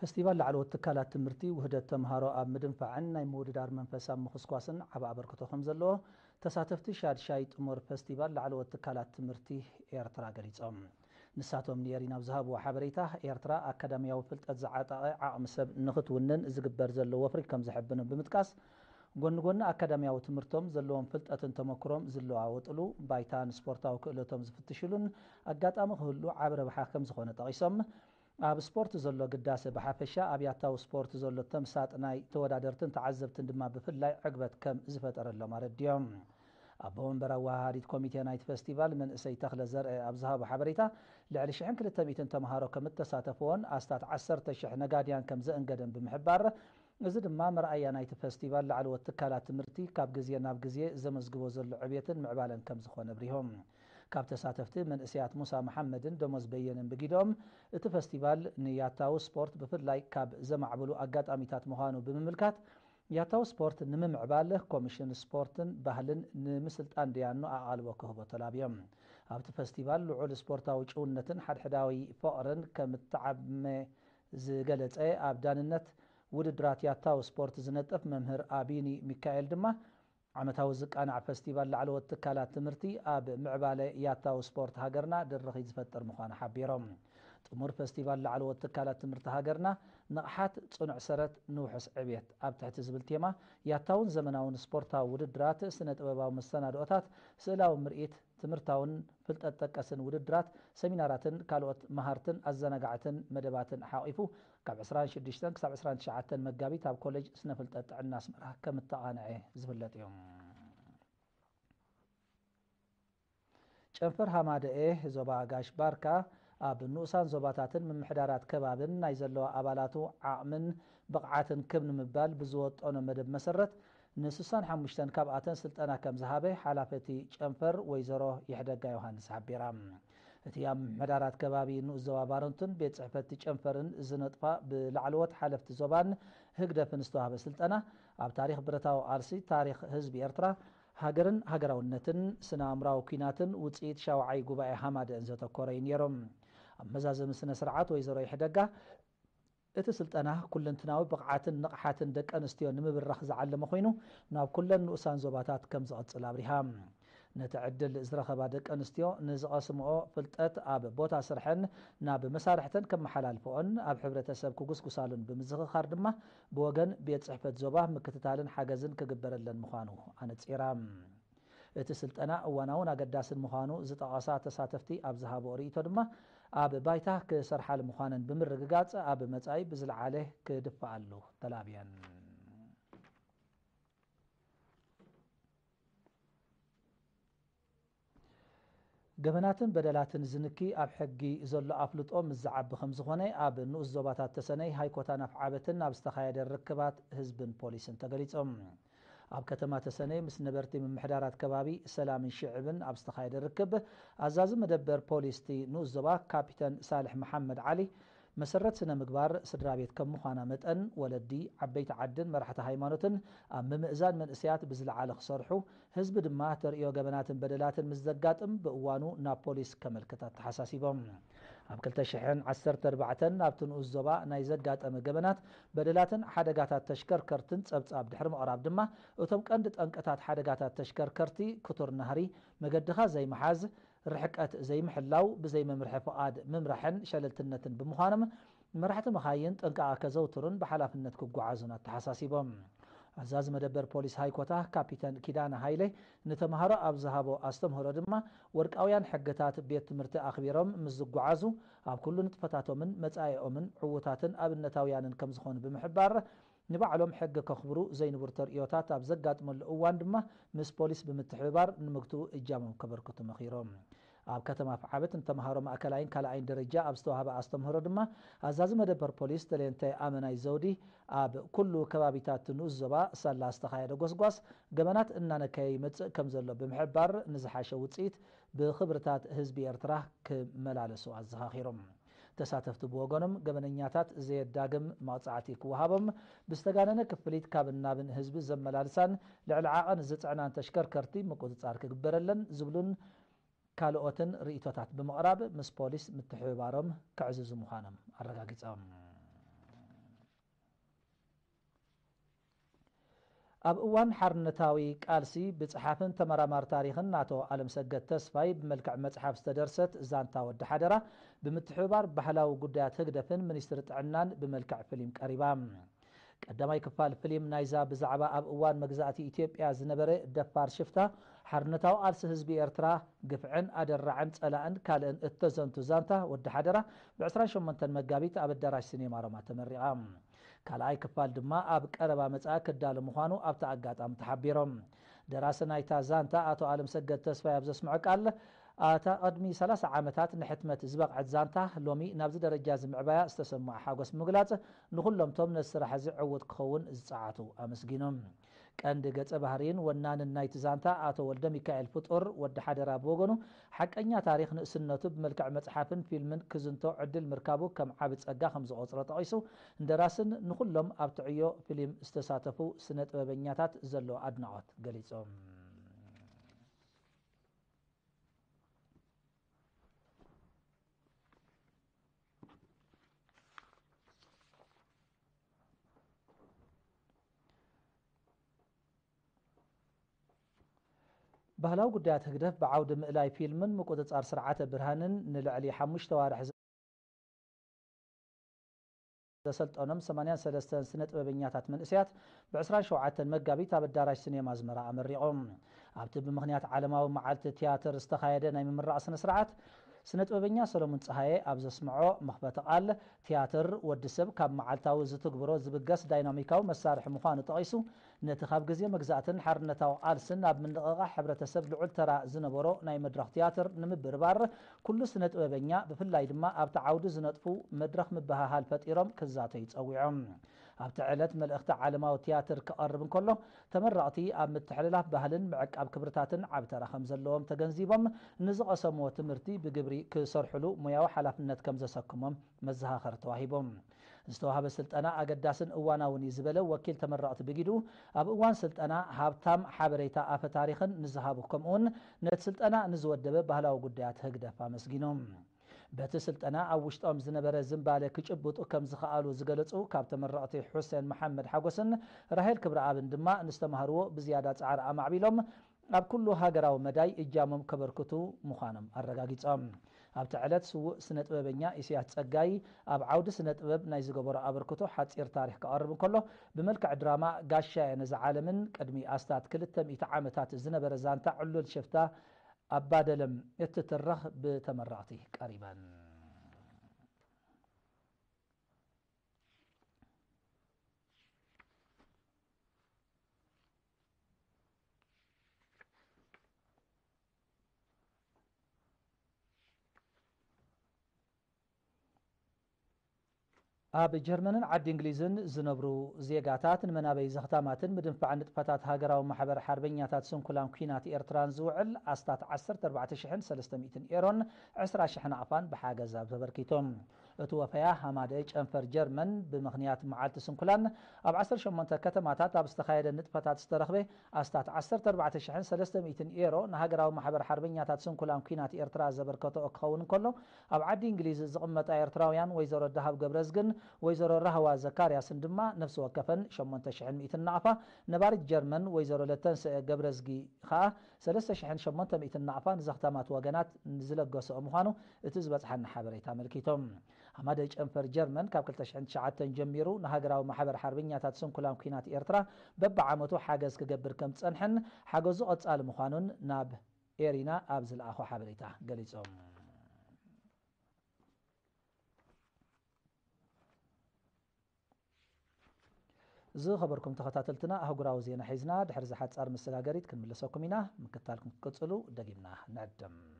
ፈስቲቫል ላዕለዎት ትካላት ትምህርቲ ውህደት ተምሃሮ ኣብ ምድንፋዕን ናይ ምውድዳር መንፈስ ኣብ ምኹስኳስን ዓቢ ኣበርክቶ ከም ዘለዎ ተሳተፍቲ ሻድሻይ ጥሙር ፈስቲቫል ላዕለዎት ትካላት ትምህርቲ ኤርትራ ገሊጾም። ንሳቶም ንኤሪና ኣብ ዝሃብዎ ሓበሬታ፣ ኤርትራ ኣካዳሚያዊ ፍልጠት ዝዓጠቐ ዓቕሚ ሰብ ንኽትውንን ዝግበር ዘሎ ወፍሪ ከም ዘሐብኖም ብምጥቃስ፣ ጎኒ ጎኒ ኣካዳሚያዊ ትምህርቶም ዘለዎም ፍልጠትን ተመክሮም ዝለዋወጥሉ ባይታን ስፖርታዊ ክእለቶም ዝፍትሽሉን ኣጋጣሚ ክህሉ ዓቢ ረብሓ ከም ዝኾነ ጠቒሶም፣ ኣብ ስፖርት ዘሎ ግዳሰ ብሓፈሻ፣ ኣብ ያታዊ ስፖርት ዘሎ ተምሳጥ ናይ ተወዳደርትን ተዓዘብትን ድማ ብፍላይ ዕግበት ከም ዝፈጠረሎም ኣረዲኦም። ኣቦ መንበር ኣወሃሃዲት ኮሚቴ ናይቲ ፈስቲቫል መንእሰይ ተኽለ ዘርአ ኣብ ዝሃቦ ሓበሬታ፣ ልዕሊ ሽሕን ክልተ ሚእትን ተምሃሮ ከም እተሳተፍዎን ኣስታት ዓሰርተ ሽሕ ነጋድያን ከም ዘእንገደን ብምሕባር፣ እዚ ድማ መርኣያ ናይቲ ፈስቲቫል ላዕለዎት ትካላት ትምህርቲ ካብ ግዜ ናብ ግዜ ዘመዝግቦ ዘሎ ዕብየትን ምዕባለን ከም ዝኾነ ኣብሪሆም። ካብ ተሳተፍቲ መንእሰያት ሙሳ መሓመድን ደሞዝ በየነን ብጊዶም፣ እቲ ፈስቲቫል ንያታዊ ስፖርት ብፍላይ ካብ ዘማዕብሉ ኣጋጣሚታት ምዃኑ ብምምልካት፣ ያታዊ ስፖርት ንምምዕባል ኮሚሽን ስፖርትን ባህልን ንምስልጣን ደያኑ ኣቓልቦ ክህቦ ተላብዮም። ኣብቲ ፈስቲቫል ልዑል ስፖርታዊ ጭውነትን ሓድሕዳዊ ፍቕርን ከም እተዓመ ዝገለጸ ኣብ ዳንነት ውድድራት ያታዊ ስፖርት ዝነጥፍ መምህር ኣቢኒ ሚካኤል ድማ፣ ዓመታዊ ዝቃናዕ ፈስቲቫል ላዕለዎት ትካላት ትምህርቲ ኣብ ምዕባለ ያታዊ ስፖርት ሃገርና ድርኺት ዝፈጥር ምዃኑ ሓቢሮም። ጥሙር ፈስቲቫል ላዕለዎት ትካላት ትምህርቲ ሃገርና፣ ንቕሓት፣ ጽኑዕ ሰረት፣ ንውሑስ ዕብየት ኣብ ትሕቲ ዝብል ቴማ፣ ያታውን ዘመናውን ስፖርታዊ ውድድራት፣ ስነ ጥበባዊ መሰናድኦታት፣ ስእላዊ ምርኢት፣ ትምህርታውን ፍልጠት ጠቀስን ውድድራት፣ ሰሚናራትን ካልኦት መሃርትን ኣዘናጋዕትን መደባትን ሓቒፉ ካብ ዕስራን ሽዱሽተን ክሳብ ዕስራን ትሽዓተን መጋቢት ኣብ ኮሌጅ ስነ ፍልጠት ጥዕና ኣስመራ ከም እተቓንዐ ዝፍለጥ እዩ። ጨንፈር ሃማደኤ ዞባ ጋሽ ባርካ ኣብ ንኡሳን ዞባታትን ምምሕዳራት ከባብን ናይ ዘለዋ ኣባላቱ ዓቕምን ብቕዓትን ክብ ንምባል ብዝወጠኖ መደብ መሰረት ንስሳን ሓሙሽተን ካብኣተን ስልጠና ከም ዝሃበ ሓላፈቲ ጨንፈር ወይዘሮ ይሕደጋ ዮሃንስ ሓቢራ። እቲ ኣብ ምምሕዳራት ከባቢ ንኡስ ዞባ ባረንቱን ቤት ጽሕፈት ጨንፈርን ዝነጥፋ ብላዕለዎት ሓለፍቲ ዞባን ህግደፍን ዝተዋህበ ስልጠና ኣብ ታሪኽ ብረታዊ ቃልሲ፣ ታሪኽ ህዝቢ ኤርትራ፣ ሃገርን ሃገራውነትን፣ ስነ ኣእምራዊ ኲናትን ውጽኢት ሻውዓይ ጉባኤ ሃማደእን ዘተኮረ እዩ ነይሩ። ኣብ መዛዘሚ ስነ ስርዓት ወይዘሮ ይሕደጋ፣ እቲ ስልጠና ኩለንትናዊ ብቕዓትን ንቕሓትን ደቂ ኣንስትዮ ንምብራኽ ዝዓለመ ኮይኑ፣ ናብ ኩለን ንኡሳን ዞባታት ከም ዝቕጽል ኣብሪሃ። ነቲ ዕድል ዝረኸባ ደቂ ኣንስትዮ ንዝቐስምኦ ፍልጠት ኣብ ቦታ ስርሐን ናብ መሳርሕተን ከመሓላልፍኦን ኣብ ሕብረተሰብ ክጉስጉሳሉን ብምዝኽኻር ድማ፣ ብወገን ቤት ጽሕፈት ዞባ ምክትታልን ሓገዝን ክግበረለን ምዃኑ ኣነጺራ። እቲ ስልጠና እዋናውን ኣገዳስን ምዃኑ ዝጠቐሳ ተሳተፍቲ ኣብ ዝሃብኦ ርእይቶ ድማ፣ ኣብ ባይታ ክሰርሓሉ ምዃነን ብምርግጋጽ፣ ኣብ መጻኢ ብዝለዓለ ክድፍኣሉ ተላብየን። ገበናትን በደላትን ዝንኪ ኣብ ሕጊ ዘሎ ኣፍልጦ ምስ ዝዓቢ ከም ዝኾነ ኣብ ንኡስ ዞባታት ተሰነይ ሃይኮታን ኣፍዓበትን ኣብ ዝተኻየደ ርክባት ህዝብን ፖሊስን ተገሊጾም። ኣብ ከተማ ተሰነይ ምስ ነበርቲ ምምሕዳራት ከባቢ ሰላምን ሽዕብን ኣብ ዝተኻየደ ርክብ፣ ኣዛዚ መደበር ፖሊስ እቲ ንኡስ ዞባ ካፒተን ሳልሕ መሓመድ ዓሊ፣ መሰረት ስነ ምግባር ስድራ ቤት ከም ምዃና መጠን፣ ወለዲ፣ ዓበይቲ ዓድን መራሕቲ ሃይማኖትን ኣብ ምምእዛን መንእሰያት ብዝለዓለ ክሰርሑ፣ ህዝቢ ድማ ተርእዮ ገበናትን በደላትን ምስ ዘጋጥም ብእዋኑ ናብ ፖሊስ ከመልክት ኣተሓሳሲቦም። ኣብ ክልተ ሽሕን ዓሰርተ ኣርባዕተን ኣብቲ ንኡስ ዞባ ናይ ዘጋጠመ ገበናት፣ በደላትን ሓደጋታት ተሽከርከርትን ጸብጻብ ድሕሪ ምቕራብ ድማ፣ እቶም ቀንዲ ጠንቅታት ሓደጋታት ተሽከርከርቲ ክቱር ናህሪ፣ መገድኻ ዘይምሓዝ፣ ርሕቀት ዘይምሕላው፣ ብዘይ መምርሒ ፍቓድ ምምራሕን ሸለልትነትን ብምዃኖም፣ መራሕቲ መኻይን ጥንቃቐ ከዘውትሩን ብሓላፍነት ክጓዓዙን ኣተሓሳሲቦም። ኣዛዚ መደበር ፖሊስ ሃይኮታ ካፒተን ኪዳነ ሃይለ ንተምሃሮ ኣብ ዝሃቦ ኣስተምህሮ ድማ፣ ወርቃውያን ሕግታት ቤት ትምህርቲ ኣኽቢሮም ምስ ዝጓዓዙ፣ ኣብ ኩሉ ንጥፈታቶምን መጻኢኦምን ዕዉታትን ኣብነታውያንን ከም ዝኾኑ ብምሕባር፣ ንባዕሎም ሕጊ ከኽብሩ ዘይንቡር ተርእዮታት ኣብ ዘጋጥመሉ እዋን ድማ ምስ ፖሊስ ብምትሕብባር ንምግትኡ እጃሞም ከበርክቱ መኺሮም። ኣብ ከተማ ኣፍዓበት ንተምሃሮ ማእከላይን ካልኣይን ደረጃ ኣብ ዝተዋህበ ኣስተምህሮ ድማ፣ ኣዛዚ መደበር ፖሊስ ተሌንተ ኣመናይ ዘውዲ፣ ኣብ ኩሉ ከባቢታት ንኡስ ዞባ ሳላ ዝተኻየደ ጎስጓስ ገበናት እናነከየ ይመጽእ ከም ዘሎ ብምሕባር፣ ንዝሓሸ ውጽኢት ብኽብርታት ህዝቢ ኤርትራ ክመላለሱ ኣዘኻኺሮም። ተሳተፍቲ ብወገኖም፣ ገበነኛታት ዘየዳግም መቕጻዕቲ ክወሃቦም፣ ብዝተጋነነ ክፍሊት ካብን ናብን ህዝቢ ዘመላልሳን ልዕሊ ዓቐን ዝጽዕናን ተሽከርከርቲ ምቁጽጻር ክግበረለን ዝብሉን ካልኦትን ርእይቶታት ብምቕራብ ምስ ፖሊስ ምትሕብባሮም ከዕዝዙ ምዃኖም ኣረጋጊጾም። ኣብ እዋን ሓርነታዊ ቃልሲ ብጸሓፍን ተመራማር ታሪኽን ኣቶ ኣለምሰገድ ተስፋይ ብመልክዕ መጽሓፍ ዝተደርሰት ዛንታ ወዲ ሓደራ ብምትሕብባር ባህላዊ ጉዳያት ህግደፍን ሚኒስትሪ ጥዕናን ብመልክዕ ፍሊም ቀሪባ። ቀዳማይ ክፋል ፍሊም ናይዛ ብዛዕባ ኣብ እዋን መግዛእቲ ኢትዮጵያ ዝነበረ ደፋር ሽፍታ ሓርነታዊ ቃልሲ ህዝቢ ኤርትራ ግፍዕን ኣደራዕን ጸላእን ካልእን እተዘንቱ ዛንታ ወዲ ሓደራ ብ28 መጋቢት ኣብ ኣዳራሽ ሲኔማ ሮማ ተመሪቓ። ካልኣይ ክፋል ድማ ኣብ ቀረባ መጻኢ ክዳሎ ምዃኑ ኣብቲ ኣጋጣሚ ተሓቢሮም። ደራሲ ናይታ ዛንታ ኣቶ ኣለምሰገድ ተስፋይ ኣብ ዘስምዖ ቃል፣ ኣታ ቅድሚ ሰላሳ ዓመታት ንሕትመት ዝበቕዐት ዛንታ ሎሚ ናብዚ ደረጃ ዝምዕባያ ዝተሰምዖ ሓጎስ ብምግላጽ፣ ንኹሎምቶም ነዚ ስራሕ እዚ ዕዉት ክኸውን ዝጸዓቱ ኣመስጊኑ። ቀንዲ ገጸ ባህርይን ወናንን ናይቲ ዛንታ ኣቶ ወልደ ሚካኤል ፍጡር ወዲ ሓደራ ብወገኑ፣ ሓቀኛ ታሪኽ ንእስነቱ ብመልክዕ መጽሓፍን ፊልምን ክዝንቶ ዕድል ምርካቡ ከም ዓቢ ጸጋ ከም ዝቖጽሮ ጠቒሱ፣ ንደራስን ንኹሎም ኣብቲ ዕዮ ፍሊም ዝተሳተፉ ስነ ጥበበኛታት ዘለዎ ኣድናቖት ገሊጹ። ባህላዊ ጉዳያት ህግደፍ ብዓውዲ ምእላይ ፊልምን ምቁጽጻር ስርዓተ ብርሃንን ንልዕሊ ሓሙሽተ ዋርሕ ዘሰልጠኖም ሰማንያን ሰለስተን ስነ ጥበበኛታት መንእሰያት ብ28 መጋቢት ኣብ ኣዳራሽ ሲኔማ ኣዝመራ ኣመሪቖም። ኣብቲ ብምኽንያት ዓለማዊ መዓልቲ ትያትር ዝተኻየደ ናይ ምምራቕ ስነ ስርዓት፣ ስነ ጥበበኛ ሰሎሙን ጸሃየ ኣብ ዘስምዖ መኽፈቲ ቃል፣ ትያትር ወዲ ሰብ ካብ መዓልታዊ ዝትግብሮ ዝብገስ ዳይናሚካዊ መሳርሒ ምዃኑ ጠቒሱ፣ ነቲ ካብ ግዜ መግዛእትን ሓርነታዊ ቃልስን ኣብ ምንቕቓሕ ሕብረተሰብ ልዑል ተራ ዝነበሮ ናይ መድረኽ ትያትር ንምብርባር፣ ኩሉ ስነ ጥበበኛ ብፍላይ ድማ ኣብቲ ዓውዲ ዝነጥፉ መድረኽ ምብህሃል ፈጢሮም ክዛተዩ ጸዊዖም። ኣብቲ ዕለት መልእኽቲ ዓለማዊ ትያትር ክቐርብ እንከሎ፣ ተመረቕቲ ኣብ ምትሕልላፍ ባህልን ምዕቃብ ክብርታትን ዓቢ ተራ ከም ዘለዎም ተገንዚቦም፣ ንዝቐሰምዎ ትምህርቲ ብግብሪ ክሰርሕሉ ሞያዊ ሓላፍነት ከም ዘሰክሞም መዘኻኸሪ ተዋሂቦም። ዝተዋህበ ስልጠና ኣገዳስን እዋናውን እዩ ዝበለ ወኪል ተመረቕቲ ብጊዱ፣ ኣብ እዋን ስልጠና ሃብታም ሓበሬታ ኣፈ ታሪኽን ንዝሃቡ ከምኡውን ነቲ ስልጠና ንዝወደበ ባህላዊ ጉዳያት ህግደፍ ኣመስጊኑ። በቲ ስልጠና ኣብ ውሽጦም ዝነበረ ዝንባለ ክጭብጡ ከም ዝኸኣሉ ዝገለጹ ካብ ተመረቕቲ ሑሴን መሓመድ ሓጎስን ራሄል ክብረኣብን ድማ ንዝተማህርዎ ብዝያዳ ጻዕሪ ኣማዕቢሎም ኣብ ኩሉ ሃገራዊ መዳይ እጃሞም ከበርክቱ ምዃኖም ኣረጋጊጾም። ኣብቲ ዕለት ስዉእ ስነ ጥበበኛ ኢሳያስ ጸጋይ ኣብ ዓውዲ ስነ ጥበብ ናይ ዝገበሮ ኣበርክቶ ሓጺር ታሪኽ ከቐርብ እንከሎ፣ ብመልክዕ ድራማ ጋሻ እየ ነዚ ዓለምን ቅድሚ ኣስታት ክልተ ሚእቲ ዓመታት ዝነበረ ዛንታ ዕሉል ሽፍታ ኣባደለም እትትርኽ ብተመረቕቲ ቀሪበን። ኣብ ጀርመንን ዓዲ እንግሊዝን ዝነብሩ ዜጋታት ንመናበይ ዘኽታማትን ምድንፋዕ ንጥፈታት ሃገራዊ ማሕበር ሓርበኛታት ስንኩላን ኲናት ኤርትራን ዝውዕል ኣስታት ዓሰርተ ኣርባዕተ ሽሕን ሰለስተ ሚእትን ኤሮን ዕስራ ሽሕ ናቕፋን ብሓገዝ ኣብ ተበርኪቶም። እቲ ወፈያ ሃማደ ጨንፈር ጀርመን ብምኽንያት መዓልቲ ስንኩላን ኣብ ዓሰርተ ሸሞንተ ከተማታት ኣብ ዝተኻየደ ንጥፈታት ዝተረኽበ ኣስታት ዓሰርተ ኣርባዕተ ሽሕን ሰለስተ ሚእትን ኤሮ ንሃገራዊ ማሕበር ሓርበኛታት ስንኩላን ኲናት ኤርትራ ዘበርከተኦ ክኸውን እንከሎ፣ ኣብ ዓዲ እንግሊዝ ዝቕመጣ ኤርትራውያን ወይዘሮ ደሃብ ገብረዝግን ወይዘሮ ራህዋ ዘካርያስን ድማ ነፍሲ ወከፈን ሸሞንተ ሽሕን ሚእትን ናቕፋ፣ ነባሪት ጀርመን ወይዘሮ ለተንሰኤ ገብረዝጊ ኸኣ ሰለስተ ሽሕን ሸሞንተ ሚእትን ናቕፋ ንዘኽታማት ወገናት ዝለገሰኦ ምዃኑ እቲ ዝበጽሓና ሓበሬታ ኣመልኪቶም። ሃማደ ጨንፈር ጀርመን ካብ ክልተ ሽሕን ትሽዓተን ጀሚሩ ንሃገራዊ ማሕበር ሓርበኛታት ስንኩላን ኲናት ኤርትራ በብዓመቱ ሓገዝ ክገብር ከም ዝጸንሐን ሓገዙ ቀጻሊ ምዃኑን ናብ ኤሪና ኣብ ዝለኣኾ ሓበሬታ ገሊጾም። ዝኸበርኩም ተኸታተልትና፣ ኣህጉራዊ ዜና ሒዝና ድሕሪ ዝሓጻር መሰጋገሪት ክንምለሰኩም ኢና። ምክታልኩም ክትቅጽሉ ደጊምና ንዕድም።